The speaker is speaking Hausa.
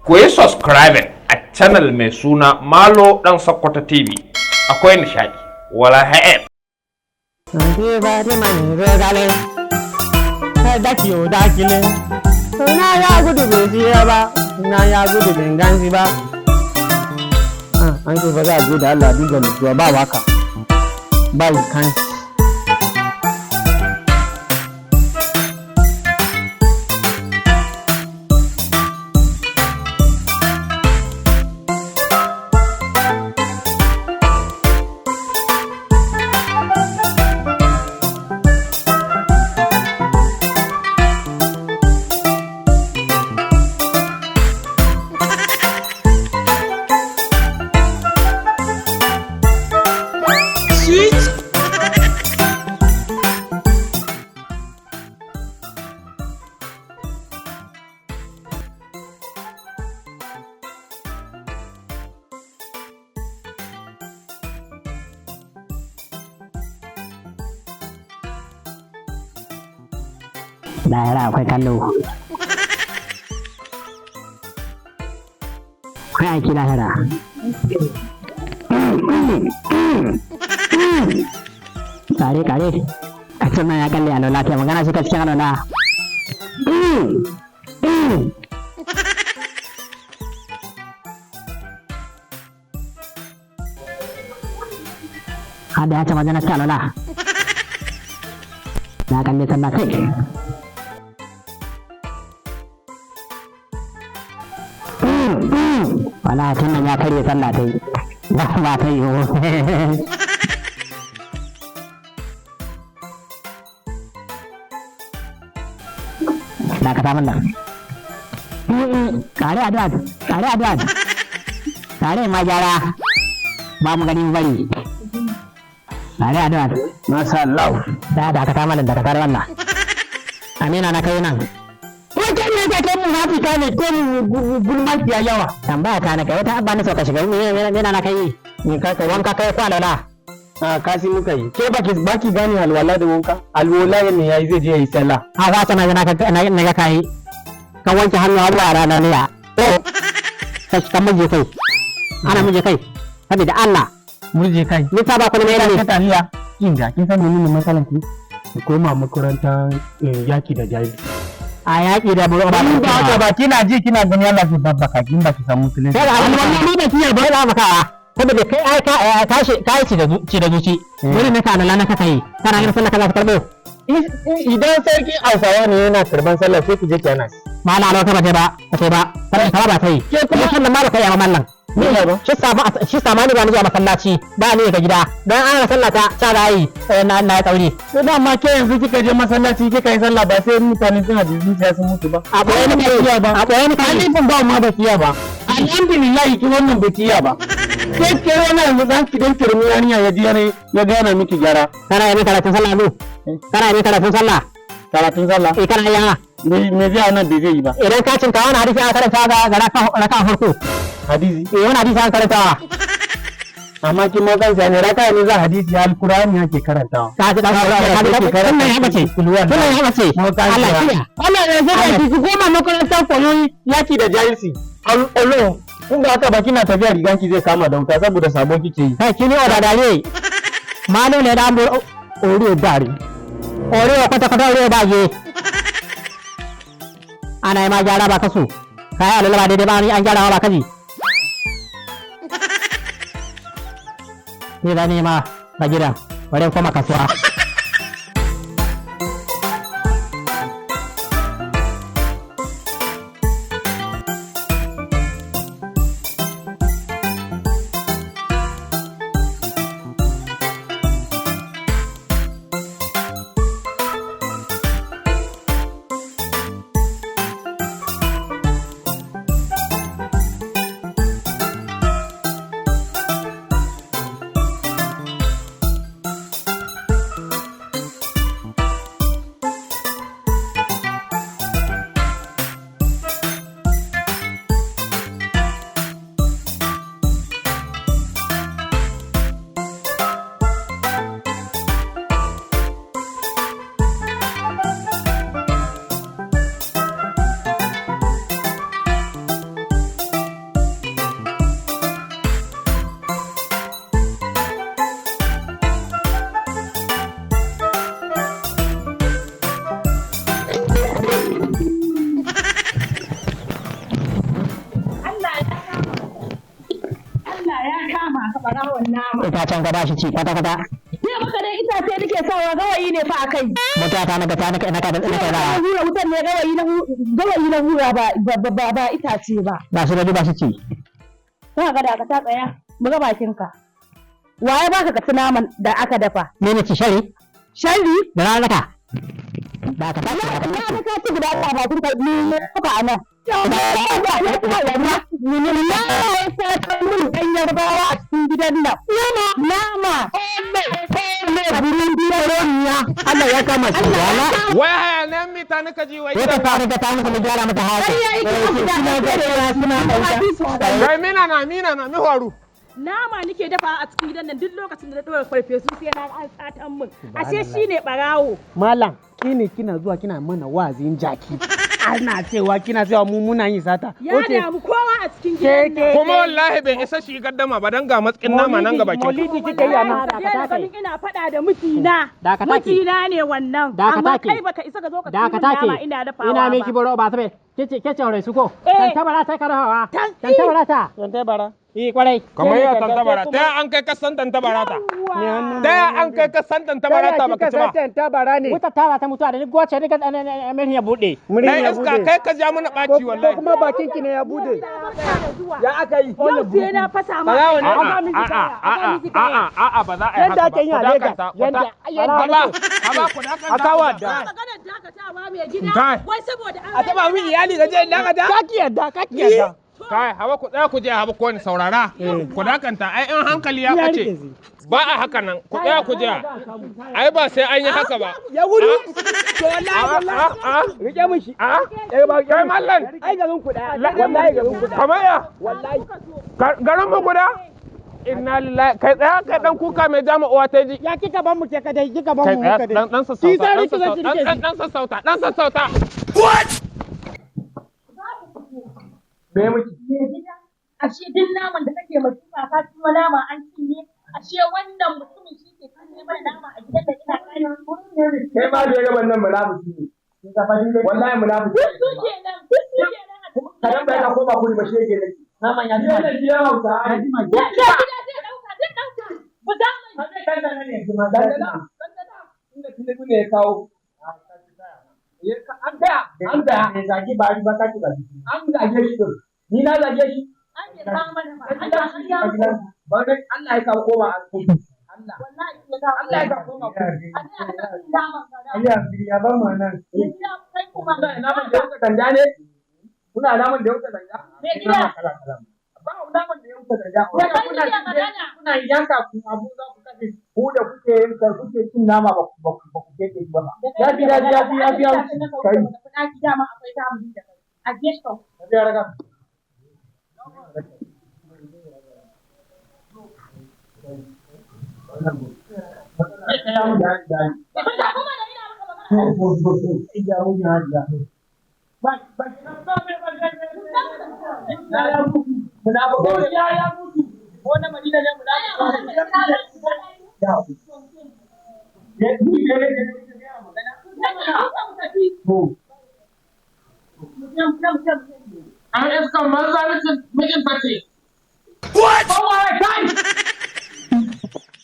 Ku yi subscribing a channel mai suna Malo Dan Sokoto TV. Akwai nishadi. Wala ha'e. Daki o dakile. Na ya gudu bai tsira ba, na ya gudu bai gansi ba. An ce ba za a je da Allah dinga nutsuwa ba waka. Ba kansi. Lahira akwai kallo, akwai aiki lahira. Kare kare a nan ya kalle alola ta magana shi cikin alola. Hada ya ce magana ta alola na kalle sallah kai. Wala tun nan ya karye sallah ta yi ba ba ta yi. Da ka samun nan kare addu'a, kare addu'a, kare ma gyara ba mu gani mu bari kare addu'a. Masha Allah. Da ka samun nan da ka tare wannan amina na kai nan. Wata ne ka kai munafika ne ko gulman ya yawa. Tambaya ta na kai wata abba na sauka shiga me na kai? Me ka kai? Wanka kai kwalala? A kasi muka yi. Ke baki gane alwala da wanka? Alwala ne yayi zai je yayi sallah. A wata na na ga kai ka wanke hannu har zuwa ranar ne ka ka muje kai, ana muje kai saboda Allah. Murje kai. Ni ta ba ku ne Ka ne. Taliya. Kin ga kin san menene matsalan ki? Ki koma makarantar yaki da jahilci. A yaƙi da buru ba. In ba haka ba kina ji kina gani Allah zai babbaka kin ba ki samu musulunci. Sai da wannan ni da kiyaye bai da maka saboda kai ai ka ka shi kai ci da ci da zuci wani ne ka nan ka kai kana yin sallah kaza ka karbo. Idan sarkin Hausawa ne yana karban sallah sai ki je ki hana shi. Mala ba ta ba ta ba sai ka ba ta yi Ke kuma kuma sallan ma ba kai amma mallan Me ya ba? Shi sama shi sama ni ba ni zuwa masallaci ba ni ga gida dan an sallah ta ta rayi na na tsauri. To dama ke yanzu kika je masallaci kika yi sallah ba sai mutane suna da zuciya sun mutu ba. A boye ni kai, ba. a boye ni kai. Alifin ba ma ba kiya ba. Alhamdulillah ki wannan ba kiya ba. Sai ke wannan yanzu za ki dan kirmi yarinya ya ji yana ya gana miki gyara. Kana yi karatun sallah lu, kana yi karatun sallah? Karatun sallah. Eh, kana yi ha? Me zai nan bai zai yi ba. Idan ka cinka wani hadisi aka karanta ga raka farko. Hadisi. Eh, wani hadisi aka karanta. Amma kin ma kansa ne raka ne za hadisi alkur'ani ake karantawa. Ka ji dan ka ji wannan ya bace, wannan ya bace. Allah ya Allah ya zai ki koma makarantar koyon yaki da jahilci. Allo kun ga haka baki na tafiya riganki zai kama da wuta saboda sabon kike yi. Kai kini odadare manu ne dan bur ori odare ori o kwata kwata ori ba je ana yi ma gyara ba kaso kai alala ba daidai ba an gyara ba kaji ni da ni ma ba gida bari in koma kasuwa. barawon nama. Itacen ka ba shi ci kwata kwata. Sai maka dai itace nake sawa gawayi ne fa akai. Mutuwa ta naga ta naka naka naka Na ba. hura wutan ne gawayi na hura ba ba ba ba itace ba. Ba shi da ba shi ci. Ka ga da ka ta tsaya buga bakinka. Waye baka ka ci naman da aka dafa? Me ne ci shari? Sharri? Da rana ka. Da ka tashi da ka Na tashi. ga ka ci guda ɗaya a bakin ka ni ne ka a nan. Na ya sa mun ɗan yarbawa a cikin gidan nan. Nama. Allah ya kama shi. Wala. Wai hayanan mita nika ji wai. Wata fara ta ta muka mu gyara mata haka. Ƙarya yake a gida. Suna ɗauka. Kai mina na mina na mi faru. Nama nake dafa a cikin gidan nan duk lokacin da na ɗora farfesu sai na ga an satan min. Ashe shine barawo. Malam, kine kina zuwa kina mana wa'azin jaki. Ana cewa kina cewa mu muna yin sata. Ya damu kowa a cikin gidan nan. Kuma wallahi bai isa shi gaddama ba dan ga matsin nama nan ga bakin. Maulidi kika yi a nan. Ka daina ganin ina faɗa da mijina. Dakata ke. Mijina ne wannan. Dakata Amma ke. kai baka isa ka zo ka ci Da ka min take. nama ina dafawa Ina miki ba. boro ba sabe. Kece kece hore su ko. Eh. Tantabara sai ka rahawa. Tantabara ta. Tantabara. Eh kwarai. Kamar ya tantabara, ta ya an kai kasan tantabara ta. Ta ya an kai kasan tantabara ta baka ci ba. Tantabara ne. Wuta tara ta mutuwa da ni goce ni ga amirin ya bude. Murin Dai ya iska bude. kai ka ja mana ɓaci Ko wallahi. kuma bakin ki ne ya bude. Ya aka yi. Yau sai na fasa ma. A'a, Aga miki a'a, kaya, aga a'a, miki kaya. a'a, a'a, ba za a yi Yadda haka ba. ake yi a Ku Legas, dakata, ku yadda- yadda Haba, ake- haba, ku dakata. A kawo ku da. dakata. Maganar dakatawa mai gida. Kai. Wai saboda an A taba min iyali da je in dakata? Kaki yadda, kaki yadda. Kai, haba ku tsaya ku je haba ko ni saurara. Ku dakanta, ai in hankali ya Ya ɓace. rike shi. Ba a haka nan, ku tsaya ku je. Ai ba sai an yi haka ba. Ya gudu. To wallahi wallahi. A'a, Rike min shi. a'a. Eh ba Kai mallan. Ai garin ku daya. Wallahi garin ku daya. Kamar ya, Wallahi. garin mu guda. Inna lillahi, kai tsaya kai dan kuka mai jama uwa ta ji. Ya kika ban mu ke kadai, kika ban Kai mu tsaya kadai. dan dan Ki sassauta, sa dan rike zaki sassauta, rike dan shi. dan sassauta, dan sassauta. Me miki? Mai gida, ashe duk naman da kake masifa ka ciwo nama an cinye, ashe wannan mutumin shi ke cinye mana nama a gidan da ina kare. Kai ma da ya gaban nan munafiki ne. Wallahi munafiki. Duk su kenan, duk su kenan a cikin Kadan bai ka koma kuri ba shi yake ne. Naman ya jima. Ya hausa. Ya jima. gidan. Mai gida zai ɗauka, zai ɗauka. Buga mai. Inda Tinubu ne ya kawo. An taya, an taya. Bai zagi bari ba kaki ba. An zage shi din. Ni na zage shi. An bai kawo mana ba. An ya an ya mutu. Ba dai Allah ya kawo koma an kudu. Allah. Wallahi ya kawo. Allah ya kawo koma kudu. A tsaya ana cin naman gara. Allah ya ba mu nan. Mai gida kai kuma. Kuna naman da ya wuce danja ne? Kuna naman da ya wuce danja? Mai gida. Ba naman da ya wuce danja. Da kai Kuna nake magana. kuna yanka ku abu za ku kashe ku da kuke yanka kuke cin nama ba ku ba ku ba ku keke shi ba. Ya fi ya fi ya fi ya fi ya fi. Kai. Ɗaki dama akwai tamu da kai. A gefe. Ya raga. Ka kuma da ina maka magana. An iskan banza mijin face.